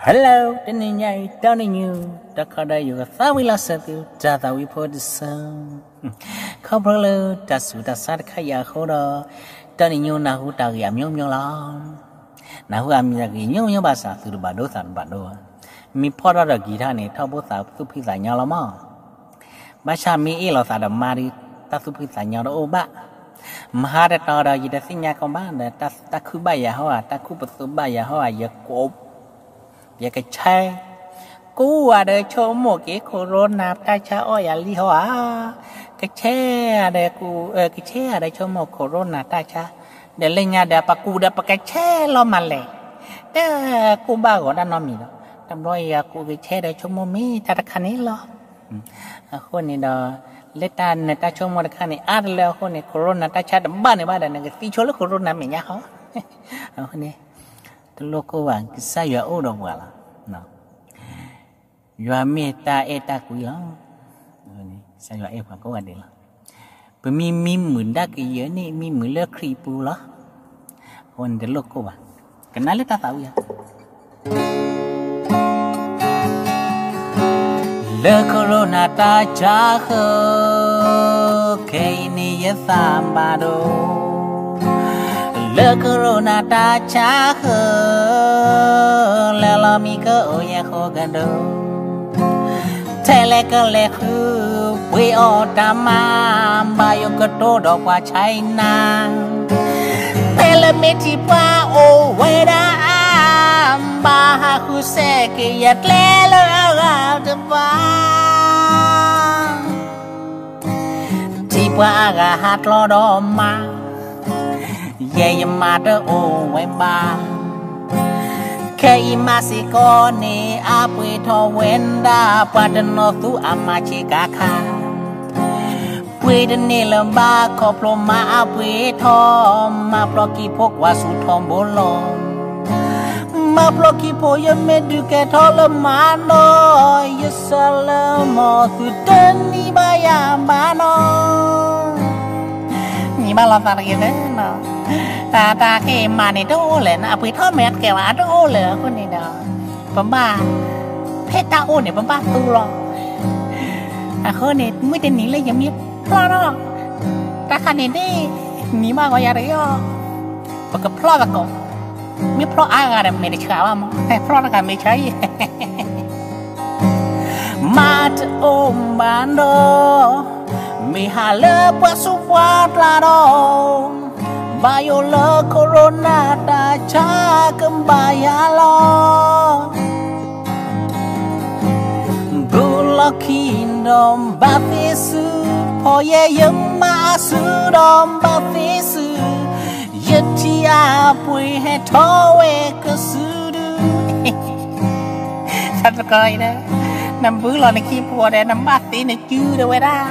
Hello, တနံၤညါအံၤ တၢ်နံၣ်ညူ တၢ်ခီဒီးယိၤကသးဝံၣ်လီၤစၢၤသု တၢ်သးဝံၣ်ဖိတစၢၤ ခီဖျိလၢတၢ်ဆူးတၢ်ဆါတခါအံၤအဃိဒီး တၢ်နံၣ်ညူနၢ်ဟူတၢ်ဂ့ၢ်အမျိုးမျိုးလီၤ. နၢ်ဟူအမံၤတၢ်ဂ့ၢ်မျိုးမျိုးဘၣ်ဆၣ် သုတဘၣ်ဒိသးတဘၣ်ဒိ, မ့ၢ်ဖီထီၣ်ဒီးဂံၢ်ထီၣ်န့ၣ် ထီဘိသးသူၣ်ဖှံသးညီလီၤမး. ဘၣ်ဆၣ်မ့ၢ်အ့ၣ်လိာ်သးဒီးမါဒီး တၢ်သူၣ်ဖှံသးညီတအိၣ်ဘၣ်. မဟါတတီၤဒီး ယတသ့ၣ်ညါကီးဘၣ်ဒီး တၢ်သူၣ်ဘၣ်ယၤဟီဧါ တၢ်ခူၣ်ပသူဘၣ်ယၤဟီဧါ ယကိး ယကဆဲး ကူဝၤဒီးဆိကမိၣ်က့ၤ ခိၣ်ရိနၢ်တၢ်ဆါအီၣ်ယၤလံဟီဧါ, ကဆဲးဒီး ကဆဲးဒီးဆိကမိၣ် ခိၣ်ရိနၢ် တၢ်ဆါ, ဒီးလၢညါဒီး ပကူဒီးပကဆဲးလီၤမးလဲၣ်, တကူဘၣ်ဂီၤတၢ်နီတမံၤဒီး တဘျီအံၤအကူကဆဲးဒီးဆိကမိၣ်မ့ၢ်တၢ်တခါန့ၣ်လီၤ. အဃိန့ၣ်ဒီး လၢတၢ်နတၢ်ဆိကမိၣ်တခါန့ၣ် အါတလၢအဃိန့ၣ် ခိၣ်ရိနၢ် တၢ်ဆါတဘၣ်န့ၣ်ဘၣ်ဒီး နကသံဆိလၢခိၣ်ရိနၢ်မဲာ်ညါဟီ. အဃိန့ၣ် တလိၣ်ကိၢ်ဘၣ် ကစၢ်ယွၤအိၣ်ဒီးပှၤလီၤ. ယွၤမ့ၢ်တၢ်အဲၣ်တၢ်ကွံလီၤ. ကစၢ်ယွၤအဲၣ်ပှၤကိးဂၤဒဲးလီၤ. ပမ့ၢ်မံမုာ်ဒၣ်ကယၢၤန့ၣ် မံမုာ်လၢခရံာ်ပူၤလီၤ. အဃိန့ၣ်တလိၣ်ကိၢ်ဘၣ်. ကနၣ်လၢတၢ်သးဝံၣ်ဧါ. လၢခိၣ်ရိနၢ်တၢ်ဆါဃၢၤ ခဲအံၤန့ၣ်ယသးဘၣ်ဒိ လၢခိၣ်ရိနၢ်တၢ်ဆါဃၢၤ လၢလီၤမံကအိၣ်ယဲၢ်ဃိးကဒိ ထဲလဲၣ်ကလဲၤဃုပှ့ၤအီၣ်တၢ်မၤ ဘၣ်ယိၣ်ကတိၤဒီးပှၤဆါအံၤနၤ ဖဲလၢမ့ၢ်ထံၣ်ပှၤအိၣ်ဝဲဒၣ်အါ ဘၣ်ဟးဃုစဲးက့ၤယကျဲလၢအဂၤတဘၣ် ထံၣ်ပှၤအါဂၤဟးကျီဒီးမါ ယဲယမါတအိၣ်ဝဲဘၣ်. ခဲအံၤမါစ့ၢ်ကီးန့ၣ် အပှ့ၤထီၣ်ဝဲဒၣ် ပှၤတနီၤသူအမါဆ့ကၤခါ ပှ့ၤတန့ၢ်လၢၤဘၣ် ခီဖျိမါအပှ့ၤထီၣ် မါဖျီခံဖိကွၢ်ဆူထီဘိလီၤ. မါဖျီခံဖိယမ့ၢ်ဒုးကဲထီၣ်လၢမါနီၤ ယဆၢလၢမီၤသုတနံၤဘၣ်ယၤဘၣ်နီၤ နံၤဘၣ်လီၤသးတဂ့ၤသၢနီၤ တၢ်တၢ်က့ၤမၤန့ၣ်တအိၣ်လဲၣ် အပှ့ၤထီၣ်မဲာ်တကဲဘၣ် အတအိၣ်လဲၣ် အဃိန့ၣ်ဒီး ပဘၣ် ဖဲတၢ်အိၣ်န့ၣ် ပဘၣ်သူလီၤ. အဃိန့ၣ် မုၢ်တနံၤလၢယမ့ၢ်ဖျီထီၣ် တၢ်ခါန့ၣ်န့ၣ် နံၤဘၣ်ဂီၤယၤတဂ့ၤအီၤ ပကဖျီသကိး မ့ၢ်ဖျီအါဂၤဒီးမဲာ်တဆှးဘၣ်မး ဖျီတဂၤမဲာ်ဆှးအံၤ မါတအိၣ်ဘၣ်ဒီး မ့ၢ်ဟးလၢပှၤဆူးပှၤကျါဒီး ဘၣ်ယိၣ်လၢခိၣ်ရိနၢ်တၢ်ဆါကဘၣ်ယၤလီၤ ဘူးလီၢ်ခံဒီးဘၣ်သ့စု, ဖီယဲယမါအစုဒီးဘၣ်သ့စု, ယထံၣ်အပှ့ၤဟဲထီၣ်ဝဲကစုဒု, တကီအံၤ, နဘူးလီၤနခံပှီၤဒီး နဘၣ်သ့နစုဒီးဝဲဒၣ်,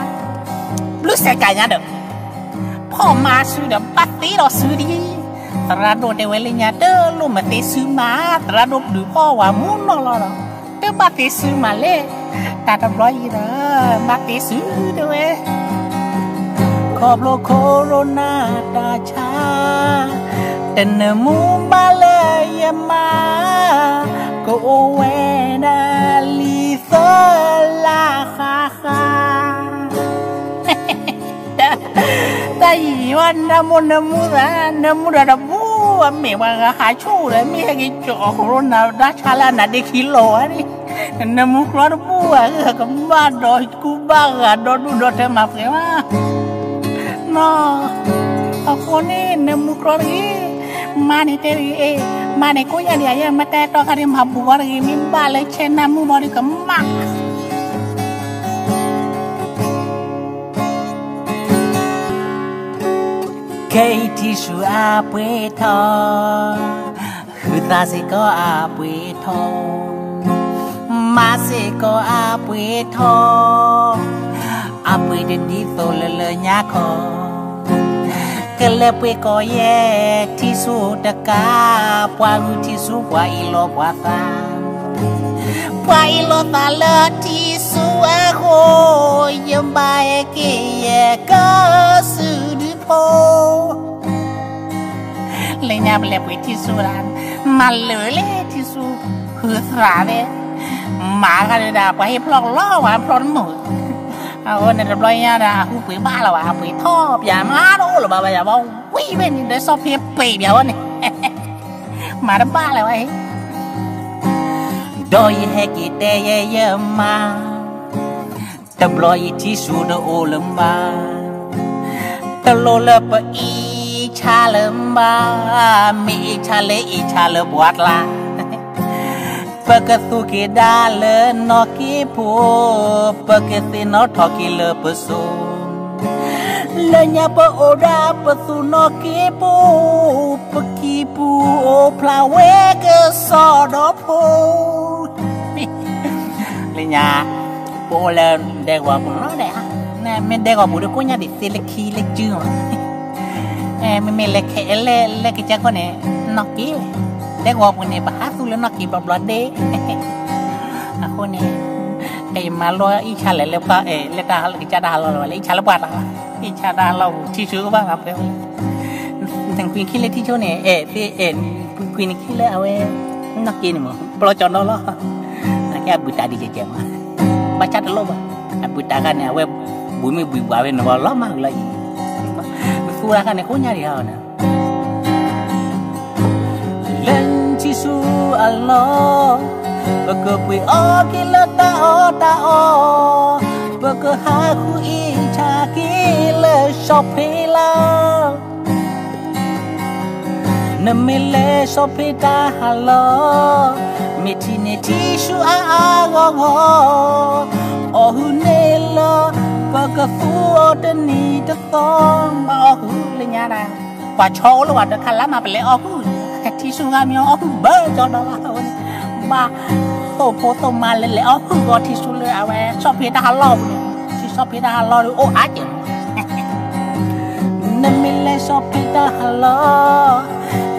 ဘျုးစဲးကညါဒီး ဖီၣ်မါစုဒီးဘၣ်သ့ဒီးစုဒံး, သရၣ်ဒိၣ်တဲဝဲလၢညါတလိၣ်မၤသ့စုမး, သရၣ်ဒိၣ်ဒုးဖီၣ်ဝဲမူနီၢ်လီၤဒီး တဘၣ်သ့စုမးလဲၣ်, တၢ်တဘျီအံၤဒီး ဘၣ်သ့စုတဲဝဲ, ခီဖျိခိၣ်ရိနၢ်တၢ်ဆါ, တနၢၤမူဘၣ်လၢယမါ, ကအိၣ်ဝဲဒၣ်လံသၢလါဃၣ်ဃၣ် တၢ်ယံၤယံၤဝဲ နၢမူနၢမူသး, နၢမူဒီးတဘူၣ်အမ့ၢ်ပှၤဂၤဟးဆူၣ်ဒီး မ့ၢ်ဟဲက့ၤကၠီၤအီၤ ခိၣ်ရိနၢ်တၢ်ဆါလၢအနါဒ့ခံလီၤဝဲန့ၣ်, နၢမူကြီတဘူၣ်ဘၣ် ကဘၣ်ဒီးကူဘၣ်ဂာ်ဒီဒူၣ်ဒီထၢမၤပှဲၤမး, နီၤ, အဃိန့ၣ် နၢမူကြီတဂ့ၤ, မါန့ၣ်တဲတဂ့ၤ, မါန့ၣ်ကိးညါဒံးယဲ မ့ၢ်တဲတီခါဒံး မၤဘူၣ်ဂီၤတဂ့ၤ, မ့ၢ်ဘၣ်လၢဆဲနၢမူဘီဒုးကမၣ် ခဲအံၤထံဆူအပှ့ၤထီၣ်, ဟုသးစ့ၢ်ကီးအပှ့ၤထီၣ်, မါစ့ၢ်ကီးအပှ့ၤထီၣ်, အပှ့ၤတဒ်သိးလၢလၢညါခီ, ကလဲၤပှ့ၤကီးယဲထံဆူတကး, ပှၤဂုာ်ထံဆူပှၤအ့ၣ်လိာ်ပှၤသး ပှၤအ့ၣ်လိာ်သးလၢထံဆူအဃိ, ယဘၣ်ဟဲက့ၤယဲကစုဒုဖိ, လၢညါပလဲၤပှ့ၤထံဆူဒၣ်, မၤလၢာ်လၢထံဆူ သရၣ်သ့ၣ်, မၤတခါဒီး ပှၤဟ့ၣ်ဖျီၣ်ကလီဝဲ ဖျီၣ်တမုာ်, အဃိန့ၣ် တဘျီညါဒီး အဟူပှ့ၤဘၣ်လီၤဘၣ်, အပှ့ၤထီၣ်ပၠးမးတအိၣ်လၢၤဘၣ်, ဘၣ်ယၤဘၣ်ဝံၤဖဲန့ၣ် ဒီးဆီၣ်ဖ့ပှ့ၤပၠးဝဲန့ၣ်, မၤတဘၣ်လၢၤဝဲ, ဒီးယဟဲက့ၤတဲယဲယမါ တဘျီအံၤထံဆူၣ်တအိၣ်လၢၤမး, တလိၣ်လၢပအ့ၣ်ဆါလၢၤဘၣ်, မ့ၢ်အ့ၣ်ဆါလၢအ့ၣ်ဆါလၢပှၢ်ကျါ, ပကသူၣ်က့ၤဒါလၢနီၢ်က့ဖိ, ပကသ့ၣ်နီၣ်ထီၣ်က့ၤလၢပစိၤ, လၢညါပအိၣ်ဒၣ်ပသူၣ်နီၢ်က့ဖိ, ပကံၢ်ပူၤအိၣ်ဖျါဝဲကစီဒီဖိ လၢညါ ပအိၣ်လၢဒဲကဝီၤပူၤလီၤဒဲး, မ့ၢ်ဒဲကဝီၤပူၤဒီးကိးညါဒံးသ့လၢခံလၢစုမး, မ့မ့ၢ်လဲၤခဲလၢာ်လၢကစၢၢ်ခိၣ်န့ၣ် နီၢ်က့, ဒဲကဝီၤပူၤန့ၣ် ပဟးသူၣ်လၢနီၢ်က့ဘျီဘျီဒဲး, အဃိန့ၣ် ကယမၤလိအ့ၣ်ဆါလဲၣ်လၢပှၤအဲၣ်လၢတၢ်ကစၢ်တၢ်ဟးလီၢ်လီၤဘၣ်, လၢအ့ၣ်ဆါလၢပှၢ်တၢ်လီၢ်, အ့ၣ်ဆါတၢ်ဟးလီၢ်ပူၤ ထံဆူၣ်ကဘၣ်မၤပှဲၤဝဲ နကွံာ်ခံလၢထံဆိန့ၣ် အဲၣ်သ့အဲၣ်, ကွံာ်နခံလၢအဝဲ နီၢ်က့န့ၣ်မး ဘျီကၠီဒီလီၤ, နကဲအဘူးတၢ်ဒံးကဲကဲမး, ဘၣ်ဆၣ်တလိၣ်ဘၣ်, အဘူးတၢ်ခါန့ၣ် အဝဲ ဘုံမ့ၢ်ဘုံဘှးဝဲန့ၣ် လီၤမၢ်ကလီၤအံၤ, ပသူတၢ်ခါန့ၣ် ကိးညါဒံးဟီန့ၣ် လၢထံဆူၣ်အလီၢ်, ပကပှ့ၤအီက့ၤလၢတၢ်အီၣ်တၢ်အီ, ပကဟးဃုအ့ၣ်ဆါက့ၤလၢစီၤဖ့လီၤ, နမ့ၢ်လဲၤစီၤဖ့တၢ်ဟးလီၢ်, မ့ၢ်ထံၣ်န့ၢ်ထံဆူၣ်အါအါဂီၢ်ဂီၢ်, အီၣ်ဟုၣ်န့ၢ်လၢ ပကသူအီၤတနံၤတသီ, ဘၣ်အီၣ်ဟုၣ်လၢညါဒၣ်, ပှၤဆီအိၣ်လၢပှၤတခါလၢ်မး ပလဲၤအီၣ်ဟုၣ်, ထံဆူၣ်ဂၤမ့ၢ်အီၣ်ဟုၣ်ဘၢကၠီဒီလီၤ, ဘၣ်သိၣ်ဖိသိၣ်မါလၢလဲၤအီၣ်ဟုၣ်ဂီၤထံဆူၣ်လၢအဝဲစီၤဖ့တၢ်ဟးလီၢ်ပူၤန့ၣ်, ထံစီၤဖ့တၢ်ဟးလီၢ်ဒီးအိၣ်အါကဲး နမ့ၢ်လဲၤစီၤဖ့တၢ်ဟးလီၢ်,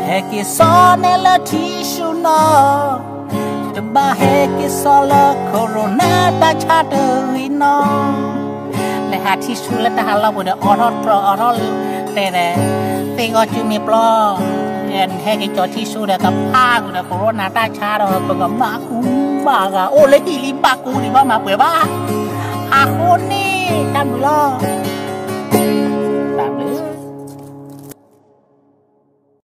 ဟဲက့ၤစီၤန့ၣ်လၢထံဆူၣ်နီၤ, တဘၣ်ဟဲက့ၤစီၤလၢ corona တၢ်ဆါတဂ့ၤနီၤ, လဲၤဟးထံဆူၣ်လၢတၢ်ဟးလီၢ်ပူၤဒီး အိးထီၣ်တြီၤအိးထီၣ်တဲဒီး, သ့ၣ်ဂီၤစုမ့ၢ်ပျီ, ဟဲက့ၤကၠီၤထံဆူၣ်ဒီး ကဖးဃုာ်ဒီး corona တၢ်ဆါဒီး ပကဘၣ်ကူဘၣ်ဂာ် အိၣ်လၢဟံၣ်လံ ဘၣ်ကူဒံးဘၣ်မၤပှဲၤဘၣ်, အဃိန့ၣ် တၢ်ဘျုးလီၤ.